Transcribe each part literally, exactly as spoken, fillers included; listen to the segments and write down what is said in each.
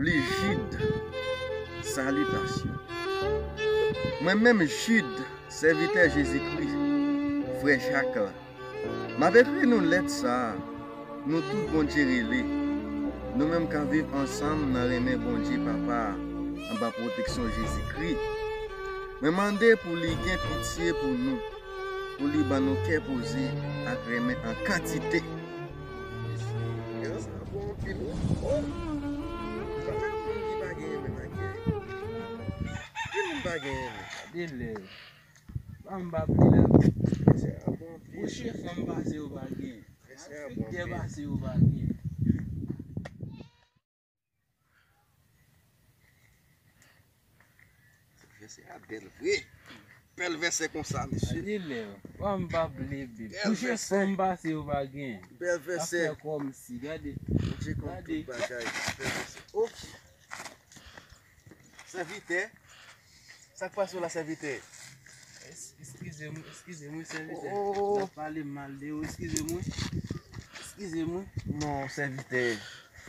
Li Jid, salitasyon. Mwen menm Jid, sèvitè Jezikri, frè Jak la, m ap ekri nou lèt sa a, nou tout Bondye rele, nou menm k ap viv ansanm nan renmen Bondye Papa a, anba pwoteksyon Jezikri. Mwen mande pou li gen pitye pou nou, pou li ban nou kè poze ak renmen an kantite. Gran sa bon anpil, wi. Oh! Pa gen moun ki pa gen renmen nan kè. Ki moun pa gen renmen? Gade lè. Pa m pa pli la. Gran sa bon anpil. Mouche fanm pase yo pa gen. Gran sa bon anpil. Fidè pase yo pa gen. Vèsè a bèl vre. Bèl vèsè konsa, mesye. Gade lè, fanm pa vle bib. Bèl vèsè. Touche fanm pase yo pa gen. Bèl vèsè. Afè kòmsi, gade. Bondye konn tout bagay. Bèl vèsè. Oh! Sèvitè. Sa k pase w la, sèvitè? Es-, eskize m, eskize m, wi, sèvitè. Oh, oh, oh. M ap pale mal de ou, eskize m, wi. Eskize m, wi. Non, sèvitè.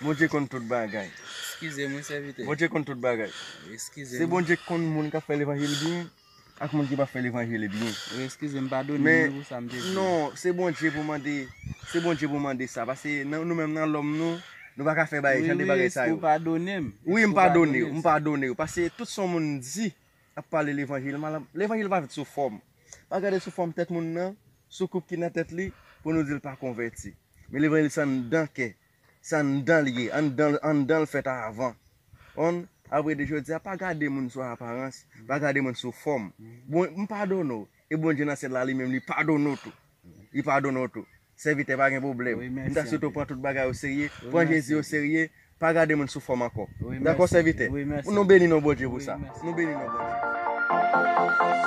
Bondye konn tout bagay. Eskize m, wi, sèvitè. Bondye konn tout bagay. Eskize m. Se Bondye k konn moun k ap fè levanjil byen ak moun ki p ap fè levanjil byen. Wi, eskize m, padone m, wi, pou sa m te di. Men, non, se Bondye pou mande, se Bondye pou mande sa. Paske nan, nou menm nan lòm nou, nou pa ka fè bagay, jan de bagay sa yo. Wi, wi, eske w padone m? Wi, m padone w, m padone w. Paske tout sa yon moun di, ap pale levanjil, mal-, levanjil pa fèt sou fòm. Pa gade sou fòm tèt moun nan, sou koup ki nan tèt li, pou nou di l pa konvèti. Men levanjil se anndan kè, se anndan l ye, anndan, anndan l fèt avan. Konn, apre de jodi a, pa gade moun sou aparans, pa gade moun sou fòm. Bon, m padone w, e Bondye nan syèl la li menm li padone w tou. Li padone w tou. Sèvitè, pa gen pwoblèm. M ta swete w pran tout bagay o serye, pran Jezi o serye, pa gade moun sou fòm ankò. Dakò, sèvitè? Nou beni non Bondye pou sa. Nou beni non Bondye.